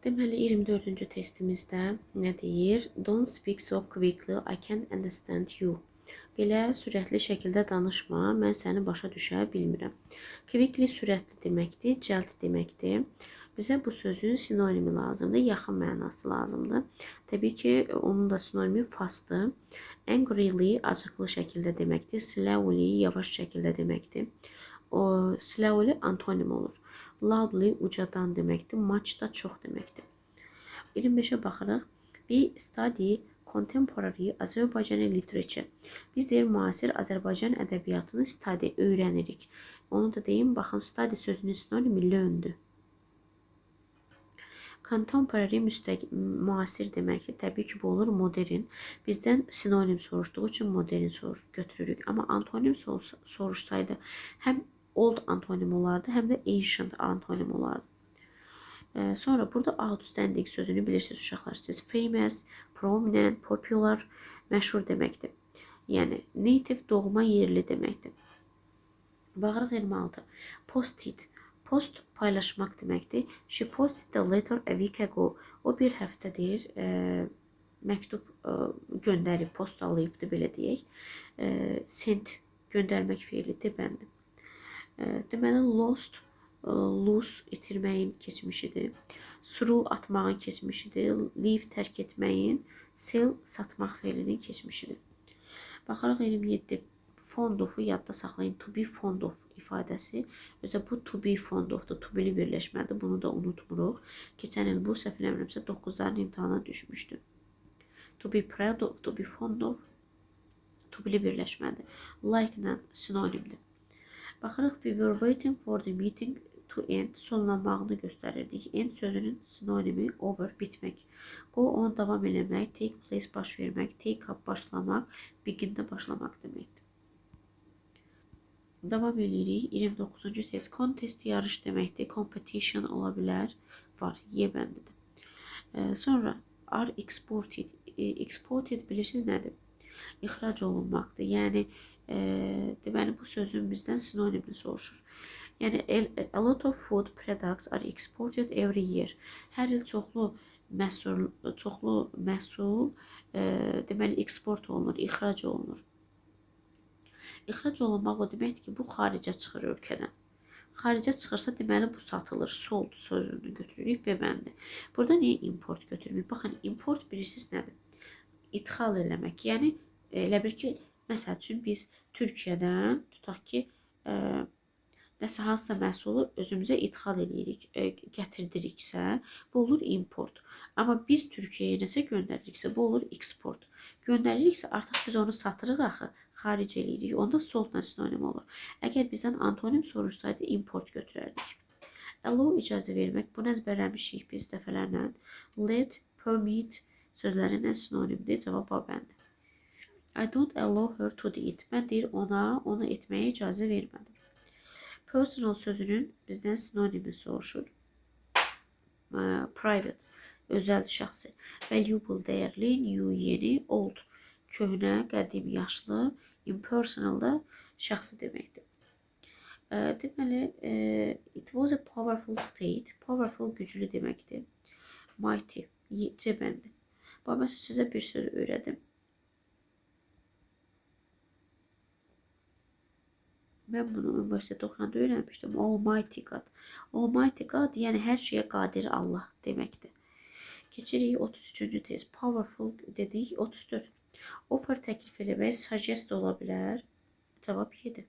Deməli 24-cü testimizdə nə deyir? Don't speak so quickly, I can't understand you. Belə sürətli şəkildə danışma, mən səni başa düşə bilmirəm. Quickly sürətli deməkdir, cəld deməkdir. Bizə bu sözün sinonimi lazımdır, yaxın mənası lazımdır. Təbii ki, onun da sinonimi fastdır. Angrily acıqlı şəkildə deməkdir, slowly yavaş şəkildə deməkdir. O slowly antonim olur. Loudly ucadan deməkdir, much da çox deməkdir. 25-ə baxırıq. We study contemporary Azerbaijani literature. Biz deyir müasir Azərbaycan ədəbiyyatını study öyrənirik. Onu da deyim, baxın study sözünün sinonimi learn-dür. Contemporary müasir deməkdir. Təbii ki, bu olur modern. Bizdən sinonim soruşduğu üçün modern götürürük. Amma antonim soruşsaydı həm old antonim olardı, həm də ancient antonim olardı. Sonra burada outstanding sözünü bilirsiniz uşaqlar. Siz famous, prominent, popular, məşhur deməkdir. Yəni native doğma yerli deməkdir. Baxırıq 26. Post-it. Post paylaşmaq deməkdir. She posted the letter a week ago. O bir həftədir məktub göndərib, postalayıbdır belə deyək. Sent göndərmək feilidir bəndi. Deməli lost, lose itirməyin keçmişidir. Through atmağın keçmişidir. Leave tərk etməyin, sell satmaq feilinin keçmişidir. Baxarıq 27. Fond of-u yadda saxlayın. To be fond of ifadəsi. Özə bu to be fond of-dur. To be-li birləşmədir. Bunu da unutmuruq. Keçən il bu səhv eləmirəmsə 9-ların imtahana düşmüşdü. To be proud of, to be fond of to be-li birləşmədir. Like ilə sinonimdir. Baxırıq, we were waiting for the meeting to end. Sonlanmağını göstərirdik. End sözünün sinonimi over, bitmək. Go on, davam eləmək, take place, baş vermək, take up, başlamaq, begin-də başlamaq deməkdir. Davam eləyirik. 29-cu test. Contest yarış deməkdir. Competition ola bilər. Var. Y bəndidir. Sonra are exported. Exported bilirsiniz nədir? İxrac olunmaqdır. Yəni deməli bu sözün bizdən sinonimini soruşur. Yəni a lot of food products are exported every year. Hər il çoxlu məhsul deməli eksport olunur, ixrac olunur. İxrac olunmaq o deməkdir ki, bu xaricə çıxır ölkədən. Xaricə çıxırsa, deməli bu satılır. Sold sözünü götürürük B bəndi. Burada niyə import götürmürük? Baxın, import bilirsiniz nədir? İdxal eləmək. Yəni elə bil ki, məsəl üçün biz Türkiyədən tutaq ki, nəsə hansısa məhsulu özümüzə idxal eləyirik, gətirdiriksə, bu olur import. Amma biz Türkiyəyə nəsə göndəririksə, bu olur eksport. Göndəririksə, artıq biz onu satırıq axı, xaric eləyirik. Onda soldla sinonim olur. Əgər bizdən antonim soruşsaydı, import götürərdik. Allow icazə vermək, bunu əzbərləmişik biz dəfələrlə. Let, permit sözləri ilə sinonimdir. Cavab A bəndi. I don't allow her to do it. Mən deyir ona, onu etməyə icazə vermədim. Personal sözünün bizdən sinonimi soruşur. Private, özəl, şəxsi. Valuable, dəyərli, new, yeni, old, köhnə, qədim, yaşlı, impersonal da şəxsi deməkdir. Deməli, it was a powerful state. Powerful güclü deməkdir. Mighty, C bəndi. Bax, mən sizə bir söz öyrədim. Mən bunu universitetdə oxuyanda öyrənmişdim. Almighty God. Almighty God, yəni hər şeyə qadir Allah deməkdir. Keçirik 33-cü tez. Powerful dedik. 34. Offer təklif eləmək, suggest ola bilər. Cavab 7.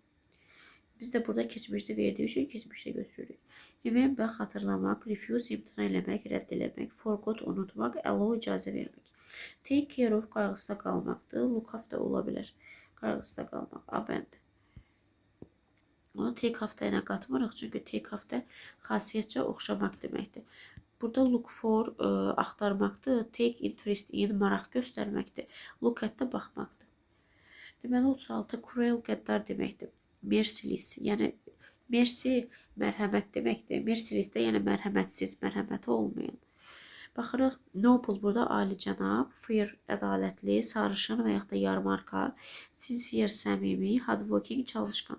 Biz də burada keçmişdə verdiyi üçün keçmişdə götürürük. Remember xatırlamaq, refuse imtina eləmək, rədd eləmək, forgot unutmaq, allow icazə vermək. Take care of qayğısına qalmaqdır. Look after ola bilər. Qayğısına qalmaq. A bəndi. Onu take after ilə qatmırıq, çünki take after xasiyyətcə oxşamaq deməkdir. Burada look for axtarmaqdır, take interest in maraq göstərməkdir, look at-də baxmaqdır. Deməli 36 cruel qəddar deməkdir. Merciless, yəni mercy mərhəmət deməkdir. Merciless də yəni mərhəmətsiz, mərhəməti olmayan. Baxırıq, noble burada alicənab, fair ədalətli, sarışın və yaxud da yarmarka, sincere səmimi, hardworking çalışqan.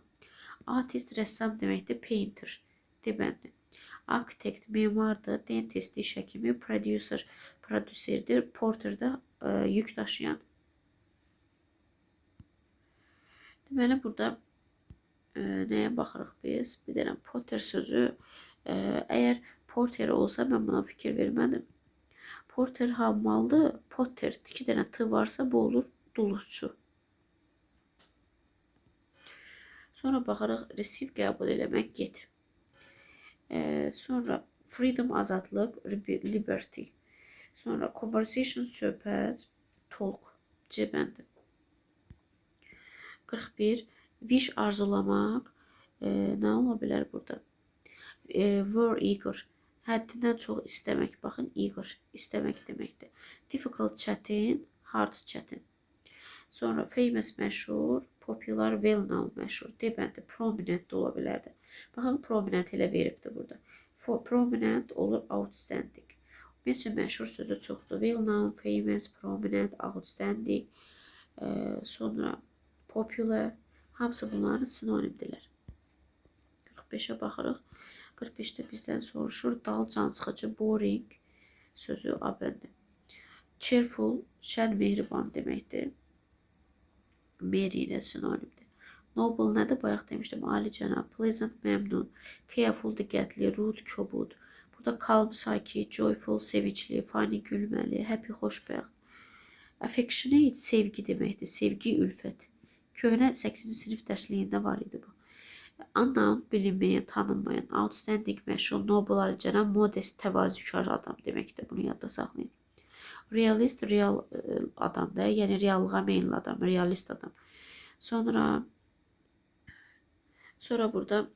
Artist rəssam deməkdir, painter deməndi. Architect memardır, dentist diş həkimi, producer prodüserdir, porter də yük daşıyan. Deməli burada nəyə baxırıq biz? Bir dənə Potter sözü, əgər porter olsa mən buna fikir vermədim. Porter hammaldır, Potter 2 dənə T varsa bu olur dulusçu. Sonra baxarıq receive qəbul eləmək, get. Sonra freedom azadlıq, liberty. Sonra conversation söhbət, talk, C bəndi. 41 wish arzulamaq, nə ola bilər burada? Were eager, həddindən çox istəmək. Baxın, eager, istəmək deməkdir. Difficult çətin, hard çətin. Sonra famous məşhur, popular, well known məşhur. D bəndi prominent də ola bilərdi. Baxın, prominent elə veribdir burada. Prominent olur outstanding. Ümumiyyətcə məşhur sözü çoxdur. Well known, famous, prominent, outstanding, sonra popular. Hamısı bunların sinonimdirlər. 45-ə baxırıq. 45-də bizdən soruşur. Dal, cansıxıcı, boring sözü A bəndi. Cheerful, şən, mehriban deməkdir. Merry ilə sinonimdir. Noble nədir? Bayaq demişdim. Ali cənab, pleasant, məmnun, careful, diqqətli, rude, kobud. Burada calm, sakit, joyful, sevincli, funny, gülməli, happy, xoşbəxt. Affectionate, sevgi deməkdir. Sevgi, ülfət. Köhnə 8-ci sinif dərsliyində var idi bu. Unknown, bilinməyən, tanınmayan, outstanding, məşhur, noble, ali cənab, modest, təvazökar adam deməkdir. Bunu yadda saxlayın. Realist, real adamdır. Yəni reallığa meyilli adam, realist adam. Sonra burada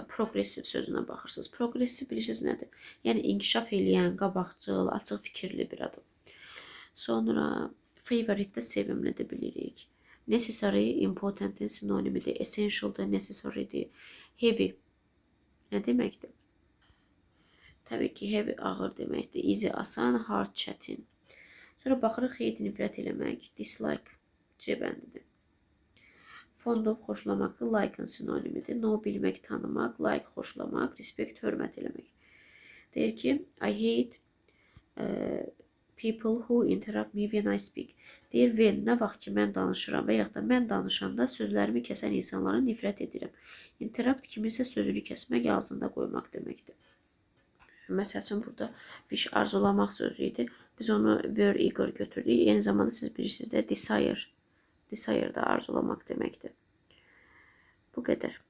progressiv sözünə baxırsınız. Progressiv bilirsiniz nədir? Yəni inkişaf eləyən, qabaqcıl, açıq fikirli bir adam. Sonra favorite də sevimlidir bilirik. Necessary, important'in sinonimidir. Essential da necessary'dir. Heavy nə deməkdir? Təbii ki, heavy ağır deməkdir. Easy asan, hard çətin. Sonra baxırıq hate nifrət eləmək, dislike C bəndidir. Fond of xoşlamaqdır, like-ın sinonimidir. Know bilmək, tanımaq, like xoşlamaq, respect hörmət eləmək. Deyir ki, I hate people who interrupt me when I speak. Deyir, when, nə vaxt ki mən danışıram və yaxud da mən danışanda sözlərimi kəsən insanlara nifrət edirəm. Interrupt kiminsə sözünü kəsmək, ağzında qoymaq deməkdir. Məsəl üçün, burada wish arzulamaq sözü idi. Biz onu were eager götürdük. Eyni zamanda siz bilirsiniz də desire. Desire da arzulamaq deməkdir. Bu qədər.